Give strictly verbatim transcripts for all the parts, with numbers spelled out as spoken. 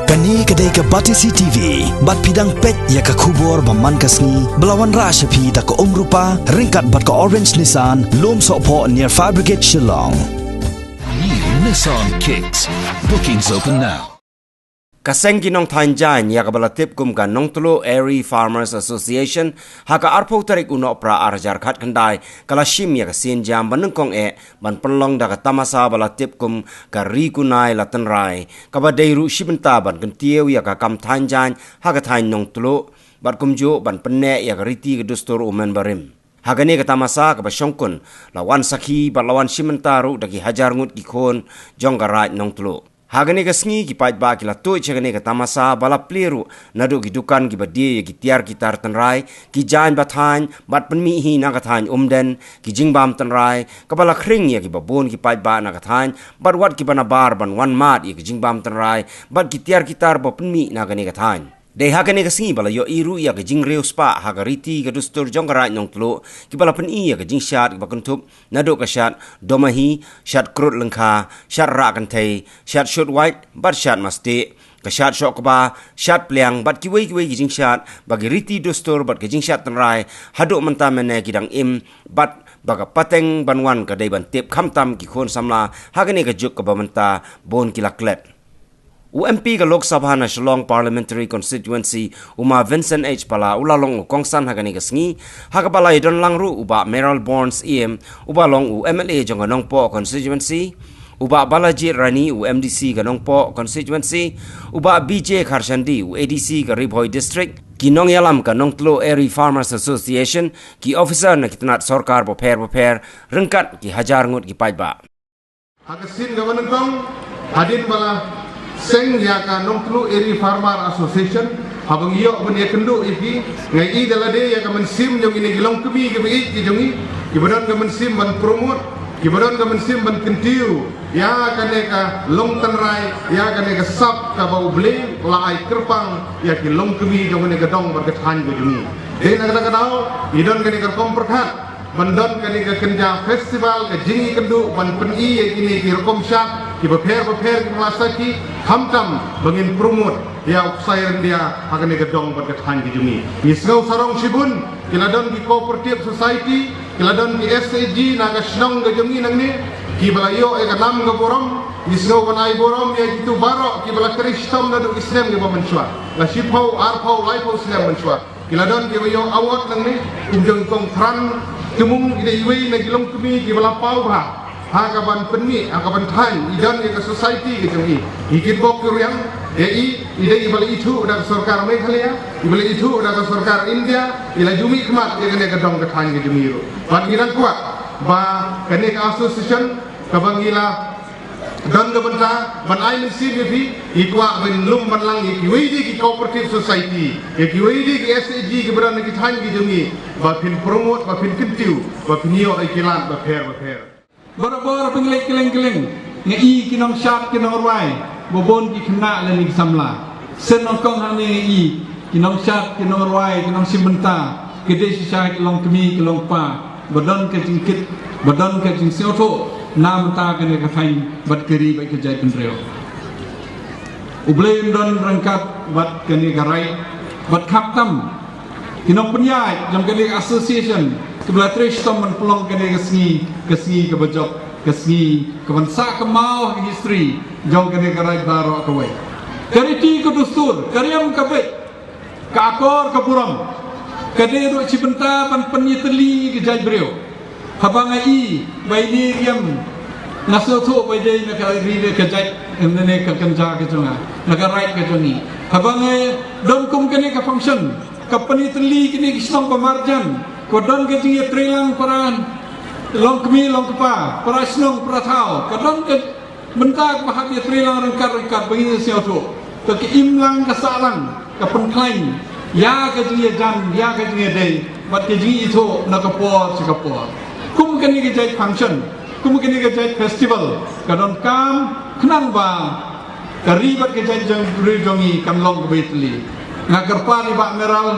Kane ka dei ka Batesi T V, bad phi dang peit ïa ka khubor ba man ka sngi, ba la wanrah sha phi da ka Umrupa, ryngkat bad ka Orange Nissan, Lumsohphoh near Fire Brigade Shillong. New Nissan Kicks. Bookings open now. Ka seng ki nongthaiñ jaiñ ïa kaba la tip kum ka Nongtluh Eri Farmers Association, ha ka arphew tarik u Nohprah ar hajar khatkhyndai, ka la shim ïa ka sienjam ba nyngkong eh, ban pynlong da ka tamasa ba la tip kum ka Ri Kunai La Tynrai, kaba dei ruh shi bynta ban kyntiew ïa ka kam thaiñ jaiñ ha ka thaiñ Nongtluh, bad kumjuh ban pynneh ïa ka riti ka dustur u mynbarim. Ha kane ka tamasa kaba shongkun, la wan sakhi bad la wan shi bynta ruh da ki hajar ngut ki khun jong ka Raid Nongtluh. Ha kane ka sngi ki paidbah ki la tuid sha kane ka tamasa ba la plie ruh naduh ki dukan kiba die ïa ki tiar ki tar tynrai, ki jaiñ ba thaiñ, bad pynmih hi na ka thaiñ Umden, ki jingbam tynrai, kaba la khring ïa kiba bun ki paidbah na ka thaiñ, bad wat kiba nabar ban wan mad ïa ki jingbam tynrai, bad ki tiar ki tar ba pynmih na kane ka thaiñ. Dei ha kane ka sngi ba la ïohi ruh ïa ka jingriewspah ha ka riti ka dustur jong ka Raid Nongtluh, kiba la pyni ïa ka jingshad kiba kynthup, naduh ka shad Domahi, shad Krut Lyngkha, shad Rah Kynthei, shad Shut Wait, bad shad Mastieh, ka shad Shohkba, shad Pliang, bad kiwei kiwei ki jingshad, ba ki riti dustur, bad ki jingshad tynrai, haduh mynta mynne ki dang im, bad ba ka pateng ban wan ka dei ban tip khamtam ki khun samla, ha kane ka juk kaba mynta bun ki la klet. U M P ka Lok Sabha na Shillong Parliamentary Constituency, u ma Vincent H Pala, u la long u kongsan ha kane ka sngi, ha kaba la ïadon lang ruh u Bah Mayralborn Syiem, uba long u M L A jong ka Nongpoh Constituency, u Bah Balajied Rani, u M D C ka Nongpoh Constituency, u Bah B J Kharshandi, u A D C ka Ri Bhoi District, ki nongïalam ka Nongtluh Eri Farmers Association, ki officer na ki tnat sorkar bapher bapher, ryngkat ki hajar ngut ki paidbah. Ha ka sien kaba nyngkong, hadien ba la seng ïa ka Nongtluh Eri Farmer Association, haba ngi ïoh ban ïakynduh ïa ki, nga ïohi da lade ïa ka mynsiem jong kine ki longkmie kiba ïeit ki jong ngi, kiba don ka mynsiem ban promote, kiba don ka mynsiem ban kyntiew ïa kane ka longtynrai, ïa kane ka sap kaba U Blei u la ai kyrpang ïa ki longkmie jong kane ka dong bad ka thaiñ ka jong ngi. Dei na kata ka daw, ngi don kane ka rukom pyrkhat ban don kane ka kynja festival, ka jingïakynduh ban pyni ïa kine ki rukom shad kiba pher bapher kiba la sakhi, khamtam ba ngin promote ïa u ksai ryndia ha kane ka dong bad ka thaiñ ka jong ngi. Ngi sngew sarong shibun, ki la don ki cooperative society, ki la don ki S H G na ka shnong ka jong ngi nangne, kiba la ïoh ïa ka nam ka burom. Ngi sngew ban ai burom ïa kito baroh kiba la trei shitom naduh ki snem kiba mynshuwa, la shiphew, arphew, laiphew snem mynshuwa. Ki la don kiba ïoh award nangne, kum jong i Kong Tran Tmung, i dei iwei na ki longkmie kiba la paw bha ha ka ban pynmih, ha ka ban thaiñ, i don ïa ka society ka jong i. I kitbok ki riang ïa i, i dei iba la ithuh da ka sorkar Meghalaya, iba la ithuh da ka sorkar India, i la ju mihkhmat ïa kane ka dong ka thaiñ ka jong i ruh. Bad ngi dang kwah ba kane ka association kaba ngi la don ka bynta ban ai mynsiem ïa phi, ngi kwah ban lum ban lang ïa kiwei de ki cooperative society, ïa kiwei de ki S H G kiba don ha ki thaiñ ki jong ngi, ba phin promote, ba phin kyntiew, ba phin ïoh ïa ki lad bapher bapher. Barabor ba ngi leit kylleng kylleng, nga i ki nongshad ki nongrwai ba bun ki khynnah lane ki samla. Shen nyngkong hangne nga i ki nongshad ki nongrwai, ki nongshim bynta, ki dei shisha ki longkmie ki longkpa ba don ka jingkit, ba don ka jingsngewthuh na bynta kane ka thaiñ bad ka ri bad ka jaitbynriew. U Blei un don ryngkat bad kane ka raid, bad khamtam ki nongpynïaid jong kane ka association kiba la trei shitom ban pynlong kane ka sngi, ka sngi kaba jop, ka sngi kaban sah kynmaw ha ka history jong kane ka raid baroh kawei. Ka riti ka dustur, ka riam ka beit, ka akor ka burom, ka dei ruh shi bynta ban pynïatylli ïa ka jaitbynriew. Haba nga i ba ine i riam, nga sngewthuh ba i dei na ka ri, ka jait, ne ka kynja ka jong nga, na ka raid ka jong i. Haba nga don kum kane ka function, ka pynïatylli kine ki shnong ba marjan, ka don ka jingïatreilang para longkmie longkpa, para shnong para thaw, ka don ka bynta kaba hap ïatreilang ryngkat ryngkat ba ngin ïasngewthuh. Ka, ka im lang ka sah lang, ka pynkhlaiñ ïa ka jingïajan, ïa ka jingïadei bad ka jingithuh na ka por sha ka por. Kum kane ka jait function, kum kane ka jait festival, ka donkam khnang ba ka ri bad ka jaitbynriew jong ngi kan long kaba ïatylli. Nga kyrpad ïa i Bah Meral,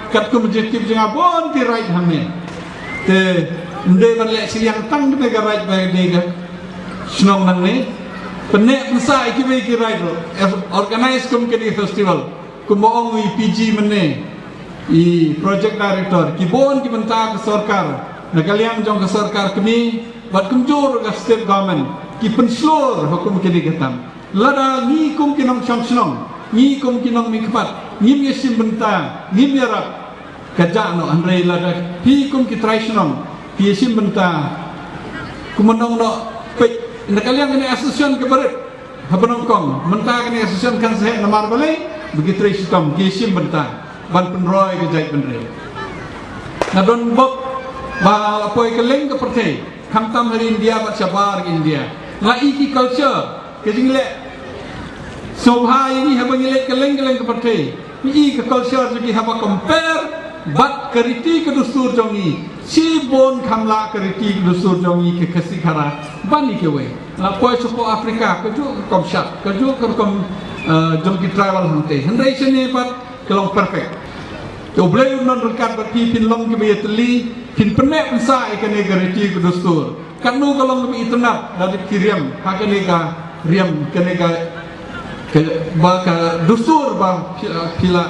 katkum ka jingtip jong nga bun ki raid hangne. Te ym dei ban leh shiliang tang kane ka raid ba dei ka shnong nangne. Pynneh pynsah ïa kiwei ki raid ruh. Organize kum kine festival. Kumba ong i P G mynne, i project director, ki bun ki bynta ka sorkar, na ka liang jong ka sorkar kmie bad kumjuh ruh ka state government, ki pynshlur ha kum kine ki tam. Lada ngi kum ki nongshong shnong, ngi kum ki nongmihkhmat, ngim ïashim bynta, ngim ïarap, ka jah noh. Hynrei lada phi kum ki trai shnong phi ïashim bynta, kumno noh, peit, na ka liang kane association ka barit haba nyngkong, mynta kane association kan sah namar balei? Ba ki trei shitom, ki ïashim bynta ban pynroi ka jaitbynriew. Nga don bok ba la poi kylleng ka pyrthei, khamtam ha ri India bad shabar ka India. Nga i ki culture, ka jingleh sngewbha ïa ngi haba ngi leit kylleng kylleng ka pyrthei. Ngi i ka culture jong ki haba compare bad ka riti ka dustur jong ngi, shibun kham lah ka riti ka dustur jong ngi ki Khasi Khara ban ïa kiwei. La poi shapoh Africa, kajuh ka rukom shap, kajuh ka rukom, eh, jong ki tribal hangtei. Hynrei shane pat ka long perfect. Te U Blei un don ryngkat bad phi, phin long kiba ïatylli, phin pynneh pynsah ïa kane ka riti ka dustur. Katno ka long kaba itynnad da dep ki riam ha kane ka riam, kane ka, ka, ba ka dustur ba phi, phi la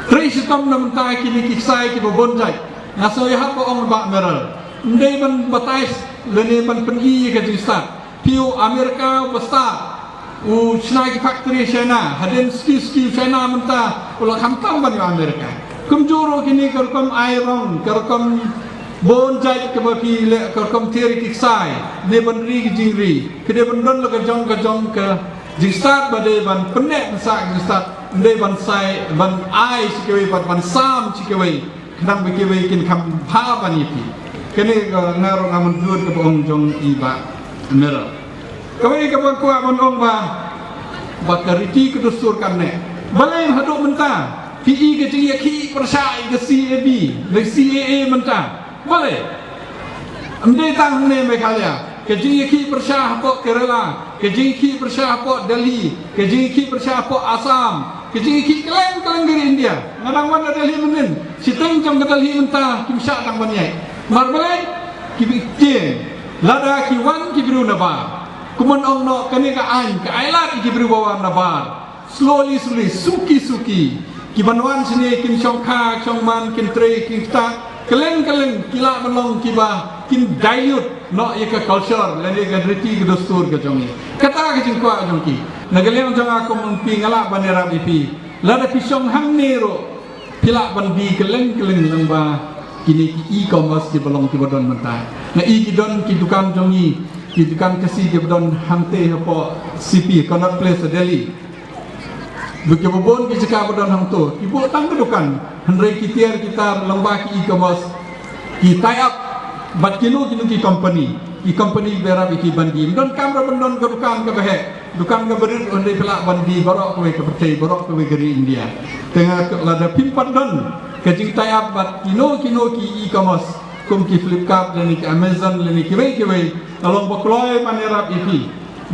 trei shitom na bynta kine ki ksai kiba bun jait. Nga sngew ïahap ba ong Bah Meral, ym dei ban batai lane ban pyni ïa ka jingstad. Phi u Amerika u ba stad, u shna ki factory China, hadien suki suki u China mynta u la khamtam ban ïa u Amerika. Kumjuh ruh kine ka rukom ai rong, ka rukom bun jait kaba phi leh, ka rukom tiar ki ksai, ne ban ri ki jingri, phi dei ban don la ka jong ka jong ka jingstad ba dei ban pynneh pynsah ka jingstad, ym dei ban sai, ban ai sha kiwei bad ban sam sha kiwei. Khnang ba kiwei kin kham bha ban ïa phi. Kane ka nga ruh nga mynjur kaba ong jong i Bah Meral. Kawei kaba kwah ban ong ba, ba ka riti ka dustur kan neh. Balei haduh mynta phi i ka jingïakhih pyrshah ïa ka C A B, ka C A A mynta? Balei? Ym dei tang hangne Meghalaya. Ka jingïakhih pyrshah hapoh Kerala, ka jingïakhih pyrshah hapoh Delhi, ka jingïakhih pyrshah hapoh Assam, ka jingïakhih kylleng kylleng ka ri India. Nga dang wan na Delhi mynnin, shiteng jong ka Delhi mynta kim shah tang ban ïaid. Namar balei? Ki bi tieng. Lada ki wan ki briew nabar, kumno ong noh, kane ka aiñ ka ailad ïa ki briew ba wan nabar. Slowly slowly, suki suki, ki ban wan shane kin shongkha shongman, kin trei kin stad, kylleng kylleng ki lah ban long kiba kin dilute noh ïa ka culture lane ka riti ka dustur ka jong ngi. Kata ka jingkwah jong ki. Na ka liang jong nga kum u M P nga lah ban ïarap ïa phi. Lada phi shong hangne ruh phi lah ban die kylleng kylleng lyngba kine ki e-commerce kiba long kiba don mynta. Nga i ki don ki dukan jong ngi, ki dukan Khasi kiba don hangtei hapoh C P, Connaught Place, Delhi. Ba kiba bun ki jaka ba don hangto ki buh tang ka dukan, hynrei ki tiar ki tar lyngba ki e-commerce, ki tie up bad kino kino ki company, ki company ba ïarap ïa ki ban die. Ym donkam ruh ban don ka dukan kaba heh, dukan kaba rit, hynrei phi lah ban die baroh kawei ka pyrthei, baroh kawei ka ri India. Te nga, lada phim pat don ka jing tie up bad kino kino ki e-commerce kum ki Flipkart lane ki Amazon lane kiwei kiwei, ka long ba kloi ban ïarap ïa phi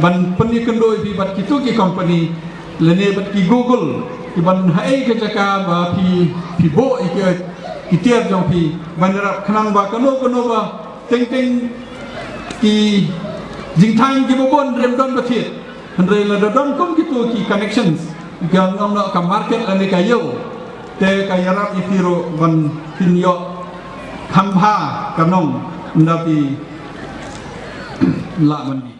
ban pynïakynduh ïa phi bad kito ki company lane bad ki Google, ki ban haei ka jaka ba phi, phi buh ïa ki, ki tiar jong phi, ban ïarap khnang ba kano kano ba teng teng ki jingthaiñ kiba bun rim don ba thied. Hynrei lada don kum kito ki connections, ka ong noh ka market lane ka ïew, te ka ïarap ïa phi ruh ban pynïoh kham bha ka nong ynda phi lah ban die.